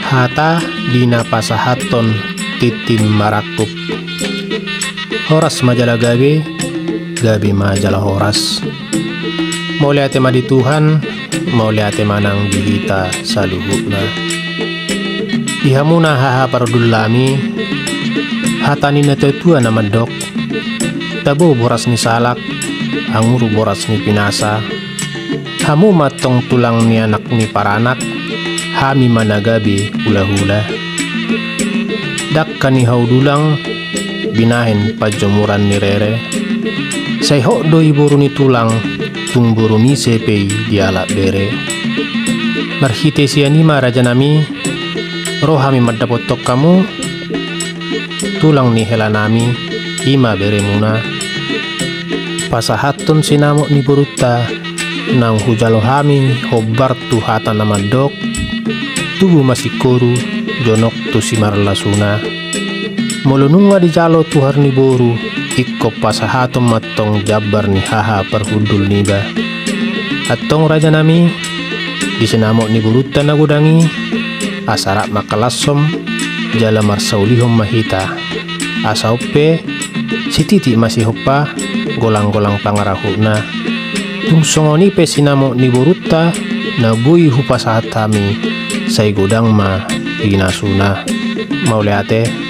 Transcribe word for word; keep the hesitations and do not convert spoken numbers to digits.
Hata di na pasahathon tintin marangkup. Horas ma jala gabe, gabe ma jala horas. Mauliate ma di Tuhan, mauliate ma nang di hita saluhutna. Di hamuna haha parhundul nami, hata ni natuatua na mandok: Tabo boras ni salak, angur boras ni pinasa. Hamu ma antong tulang ni anak ni paranak, hami ma na gabe hulahula. Dangka ni hau dulang, binahen panjomuran ni rere. Sai hot do i boru ni tulang, tung boru ni ise pe i dialap bere. Marhite sian i ma, raja nami, ro hami mandapothon hamu, tulang ni hela nami, i ma beremuna. Pasahathon sinamot ni borunta, naung hujalo hami hombar tu hata na mandok: Tubu ma singkoru, jonok tu simarlasuna. Molo nunga dijalo tu hau ni boru, ingkon pasahaton ma antong jambar ni haha parhundul niba. Antong, raja nami, di sinamot ni borunta na godang i, asa rap ma kalashon, jala marsaulihon ma hita. Asa on pe, sititik ma sihompa, golanggolang pangarahutna. Tung songon i pe sinamot ni borunta, na boi hupasahat hami, sai godang ma pinasuna. Mauliate.